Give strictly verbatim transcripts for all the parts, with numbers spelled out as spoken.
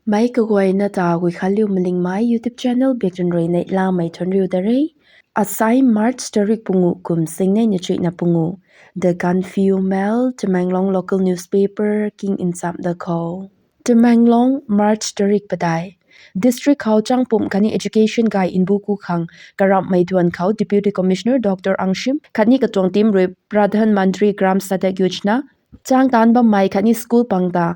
Mei kaguayna ta Guikhanliu Malingmei YouTube channel biak tun rui neihlamei thuanc riu da re. Asai March tarik pungu kum singneina chuihna pungu. The Gaanphiu Mail, Tamenglong local newspaper king nchamh da khou. Tamenglong, March tarik padeih. District khou changpumc khatni education gay nbu ku khang karamhmei duan khou Deputy Commissioner Doctor Angshim khatni katuang team rui Pradhan Mantri Gram Sadak Yojana chang taanc bammei khatni school pang ta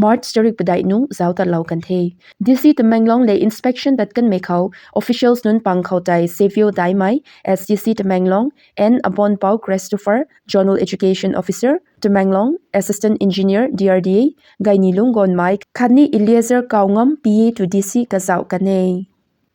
March tarik padeih nungc zauc tatlou kan the. D C Tamenglong lev inspection tat kanmei khou officials nunc pang khou tei Savio Daimei, S D C Tamenglong, N Abonpau Christopher, Zonal Education Officer, Tamenglong, Assistant Engineer, D R D A, Gainilung Gonmei khatni Eliezer Kaungam, P A to D C kazauh kan e.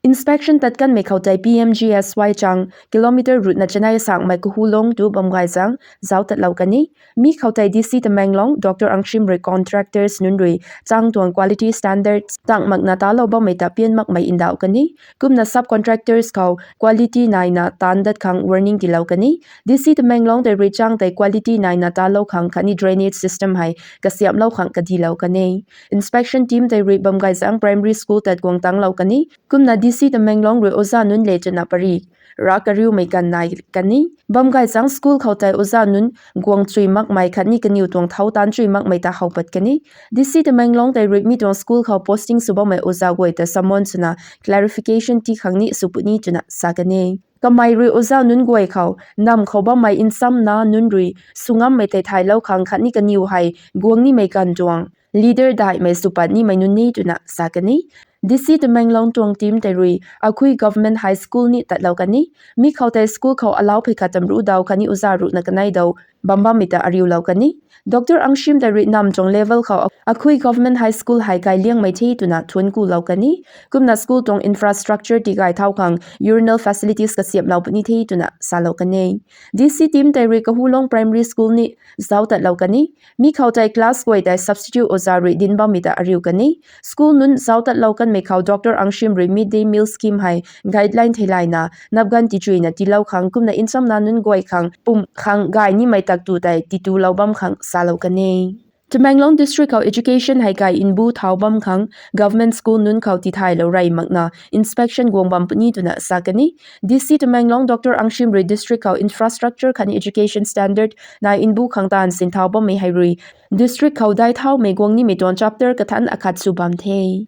Inspection tat kanmei khou tei P M G S Y chang kilometer ruhna chanei sangmei Kahulong tu bam gay zaeng zauc tatlou kan e. Mi khou tei D C Tamenglong, Doctor Angshim rui contractors nunc rui chang tuang quality standards tang makna talou bammei ta pian makmei ndauh kan e. Kumna subcontractors khou quality naina taanc dat khang warning tiilou kan e. D C Tamenglong tei rui chang tei quality naina talou khang khatni drainage system hei kasiamhlou khang kadilou kan e. Inspection team tei rui bam gay zaeng primary school tat guang tanglou kan e. Kumna D C Tamenglong rui oza nunc le twna pari ra kariumei ganv nai kan e. Bam gay zaeng school khou tei oza nunc guang chui makmei khatni kaniw tuang thau taanc chui makmei ta how pat kan e. D C Tamenglong tei rui mi tuang school khou posting sw bammei oza guay ta summon swna clarification tii khang ni sw puni twna sa kan e. Kamei rui oza nunc guay khou namv khou bammei nchamna nunc rui sw ngammei tei thaylou khang khatni kaniw hei guang nimei ganv tuang leader daihmei sw pat nimei nunc ni twna sa kan e. D C Tamenglong tuang team tei rui Akhui Government High School ni tatlou kan e. Mi khou tei school khou alau phey khat tamruh daw khatni oza ruhna kanei daw bam bammei ta ariulou kan e. Doctor Angshim tei rui namv tuang level khou Akhui Government High School hei kailiangmei the twna thuanc kulou kan e. Kumna school tuang infrastructure tigay thau khang urinal facilities kasiamhlou puni the twna salou kan e. D C team tei rui Kahulong Primary School ni zauc tatlou kan e. Mi khou tei class guay tei substitute oza rui dinc bammei ta ariu kan e. School nunc zauc tatlou kanmei khou Doctor Angshim rui midday meal scheme hei guideline theilayna napganv tichuina tiilou khang kumna nchamna nunc guay khang pumc khang gay nimei taktu tei titulou bam khang salou kan e. Tamenglong District khou education hei gay nbu thau bam khang government school nunc khou tithaylou rey makna inspection guang bam puni twna sa kan e. D C Tamenglong Doctor Angshim rui district khou infrastructure khatni education standard nai nbu khang taanv sinthau bammei hei rui district khou dai thaumei guang nimei tuang chapter kathanc akhat sw bam the.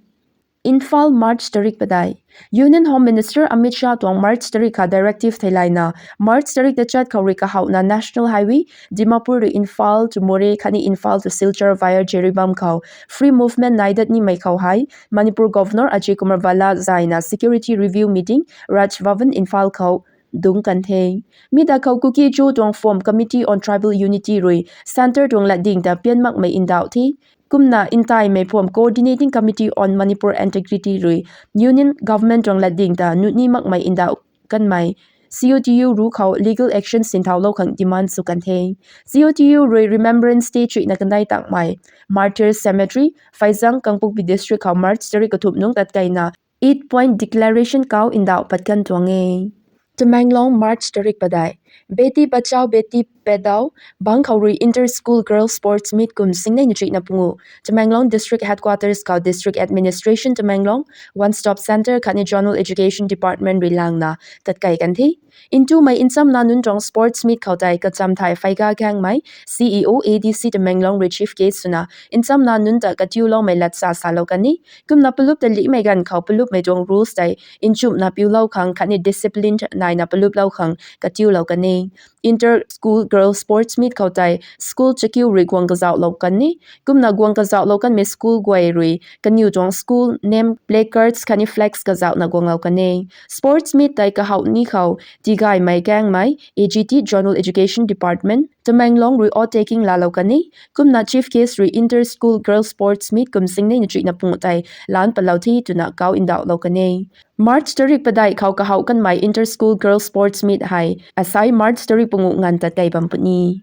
Imphal, March tarik padeih. Union Home Minister Amit Shah tuang March tarik kha directive theilayna March tarik tachat khou rui kahouhna National Highway Dimapur rui Imphal to Moreh khatni Imphal to Silchar via Jiribam khou free movement nai dat nimei khou hei Manipur Governor Ajay Kumar Bhalla zayna security review meeting Raj Bhavan Imphal khou dungc kan the. Mi ta khou Kuki-Zo tuang form Committee on Tribal Unity rui centre tuang latding ta pian makmei ndauh the. Kumna ntaimei form Coordinating Committee on Manipur Integrity rui Union Government tuang latding ta nuni makmei ndauh kanmei C O T U ruc khou legal action sinthaulou khang demand sw kan the. C O T U rui Remembrance Day chuihna kandai tangmei Martyrs Cemetery, Pheijang, Kangpokpi District khou March tarik kathumh nungc tatkeina eight point declaration kau ndauh pat kan tuang e. Tamenglong, March tarik padeih. Beti Bachao Beti Padhao bangc khou rui Inter School Girls Sports Meet kum singnei na chuihna pungu Tamenglong District Headquarters khou District Administration Tamenglong, One Stop Centre khatni Zonal Education Department rui langna tatkei kan the. Ntumei nchamna nunc tuang sports meet khou tei kacham thai Phaiga Gaengmei, C E O A D C Tamenglong rui chief guest swna nchamna nunc ta katiuloumei latsa salou kan e. Kumna palup ta lihmei ganv khou palupmei tuang rules tei nchumhna piulou khang khatni discipline naina paluplou khang katiulou kan e. Inter School Girls Sports Meet khou tei school chakiu rui guang kazauhlou kan e. Kumna guang kazauhlou kanmei school guay rui kaniw tuang school name, placards khatni flags kazauhna guanglou kan e. Sports meet tei kahouh ni khou Tigaymei Gaengmei, A G T, Zonal Education Department, Tamenglong rui oath taking laalou kan e. Kumna chief guest rui Inter School Girls Sports Meet kum singnei na chuihna pungu tei lan patlou the twna kau ndauhlou kan e. March tarik padeih khou kahouh kanmei Inter School Girls Sports Meet hei asai March tarik pungu nganv tatkei bam puni.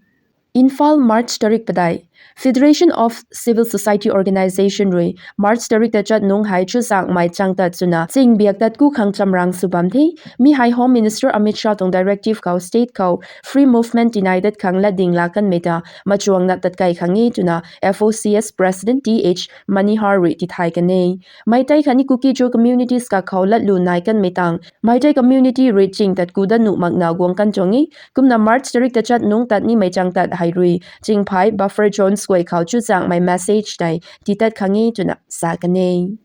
Imphal, March tarik padeih. Federation of Civil Society Organization rui March tarik tachat nungc hei chuzaenghmei chang tat swna ching biak tat ku khang chamrang sw bam the. Mi hei Home Minister Amit Shah tuang directive khou state khou free movement tinai dat khang latding laa kanmei ta machuangna tat kai khang e twna F O C S President Th Manihar rui tithay kan e. Meitei khatni Kuki-Zo communities kakhou latlu nai kanmei tang Meitei community rui ching tat ku dat nuh makna guang kan tuang e. Kumna March tarik tachat nungc tat nimei chang tat hei rui ching phey buffer zones guay khou chuzaenghmei message tei titat khang e twna sa kan e.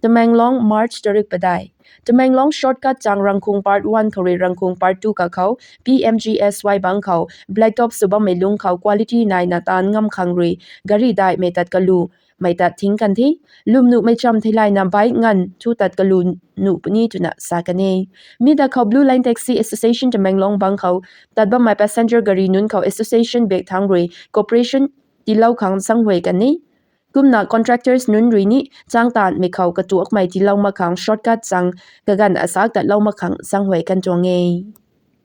Tamenglong, March tarik padeih. Tamenglong shortcut chang Rangkhung Part one khou rui Rangkhung Part two kakhou P M G S Y bang khou blacktop sw bammei lungc khou quality naina taanv ngam khang rui gari daihmei tat kalu mei tat thing kan the. Lwm nuhmei cham theilayna bike nganv thu tat kalu nuh puni twna sa kan e. Mi da khou Blue Line Taxi Association Tamenglong bang khou tat bammei passenger gari nunc khou association bak thangc rui cooperation tiilou khang zaenghuay kan e. Kumna contractors nunc rui ni chang taanvmei khou katuakmei tiilou mak khang shortcut chang kaganv asak tatlou mak khang zaenghuay kan tuang e.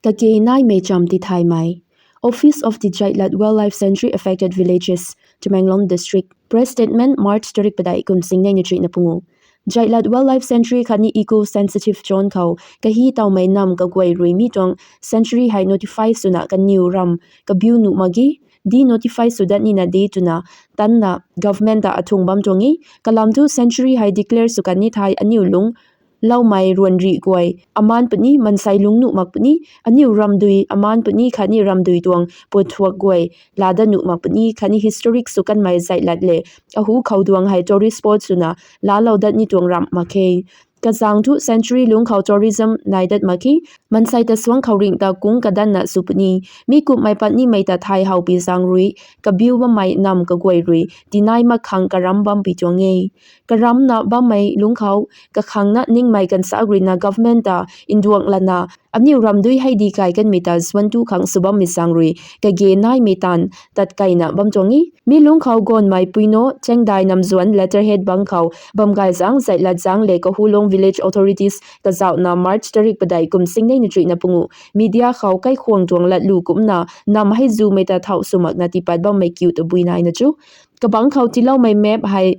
Kage naimei cham tithaymei. Office of the Jaitlat Wildlife Sanctuary Affected Villages, Tamenglong District. Press statement, March tarik padeih kum singnei na chuihna pungu. Jaitlat Wildlife Sanctuary khatni Eco Sensitive Zone khou kahi tawmei nam kaguay rui mi tuang sanctuary hei notify swna kaniw ram kabiu nuh mak ge, de-notify sw dat nina de twna tanna government ta athung bam tuang e. Kalam thu sanctuary hei declare sw kan ni thei aniw lungc loumei ruanrih guay amaan puni, mansei lungc nuh mak puni, aniw ramdui amaan puni khatni ramdui tuang punthuak guay laa dat nuh mak puni khatni historic sw kanmei zaihlat le ahu khou duang hei tourist spot swna laalou dat ni tuang ramh mak khe. Kazaeng thu sanctuary lungc khou tourism nai dat mak khe, mansei ta suang khou ringh ta kung kadanna sw puni. Mi kumhmei pat nimei ta thay howpui zaeng rui kabiu bammei nam kaguay rui tinai mak khang karam bampui tuang e. Karamna bammei lungc khou kakhangna ningmei kansak ruina government ta nduang lana aniw ramdui hei di kai kanmei ta zuanc tu khang sw bammei zaeng rui kage naimei taanv tat kaina bam tuang e. Mi lungc khou gaanvmei Puino, Chaengdai, Namzuan, Letterhead bang khou bam gay zaeng, zaihlat zaeng le Kahulong village authorities kazauhna March tarik padeih kum singnei na chuihna pungu media khou kaikhwang tuang latlu kumcna nam hei zumei ta thau sw makna tiipat bammei kiu tabui naina chu kabangc khou tiiloumei map hei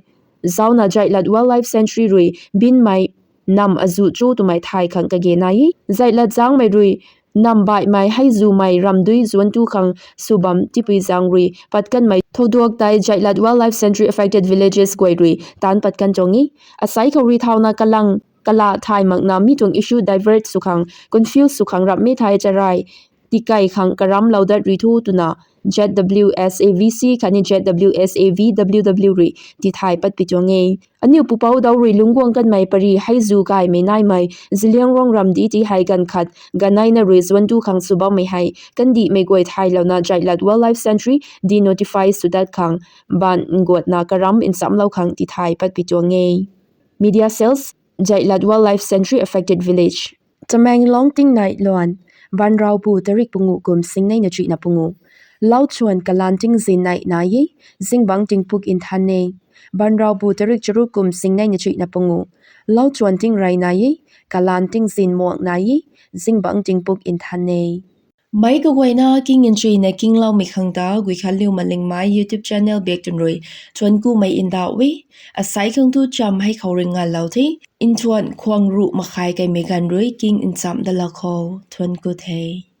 zaucna Jaitlat Wildlife Sanctuary rui binmei nam azu chu twmei thay khang kage nai e. Zaihlat zaengmei rui nam baihmei hei zumei ramdui zuanc tu khang sw bam tipui zaeng rui pat kanmei thouduak tei Jaitlat Wildlife Sanctuary affected villages guay rui taanc pat kan tuang e. Asei khou rui thauna kalang kala thay makna mi tuang issue divert sw khang, confuse sw khang ramhmei thei charai tikai khang karamlou dat rui thu twna Z W S A V C khatni Z W S A V W W rui tithay patpui tuang e. Aniu pupouc dau rui lungc guang kanmei pary hei zu gaymei naimei Zeliangrong ramdih ti hei ganv khat ganeina rui zuanc tu khang sw bammei hei kandihmei guay thaylouna Jaitlat Wildlife Sanctuary de-notify sw dat khang baanv nguatna karam nchamlou khang tithay patpui tuang e. Media cells, Jaitlat Wildlife Sanctuary affected village. Tamenglong tingnai luan, Banraubu tarik pungu kum singnei na chuihna pungu. Lau chuan kalaan tingzin nai nai e, zingbangc tingpuk nthan e. Banraubu tarik charuk kum singnei na chuihna pungu. Lau chuan tingrey nai e, kalaan tingzin muang nai e, zingbangc tingpuk nthan e. Meic kaguayna king nchuina kingloumei khang ta Guikhanliu Malingmei YouTube channel bak twn rui thuanc kumei ndauh e. Asei khang thu cham hei khou rui ngalou the. Nthuan khwang ruh makhai kaimei ganv rui king ncham dalou khou thuanc ku the.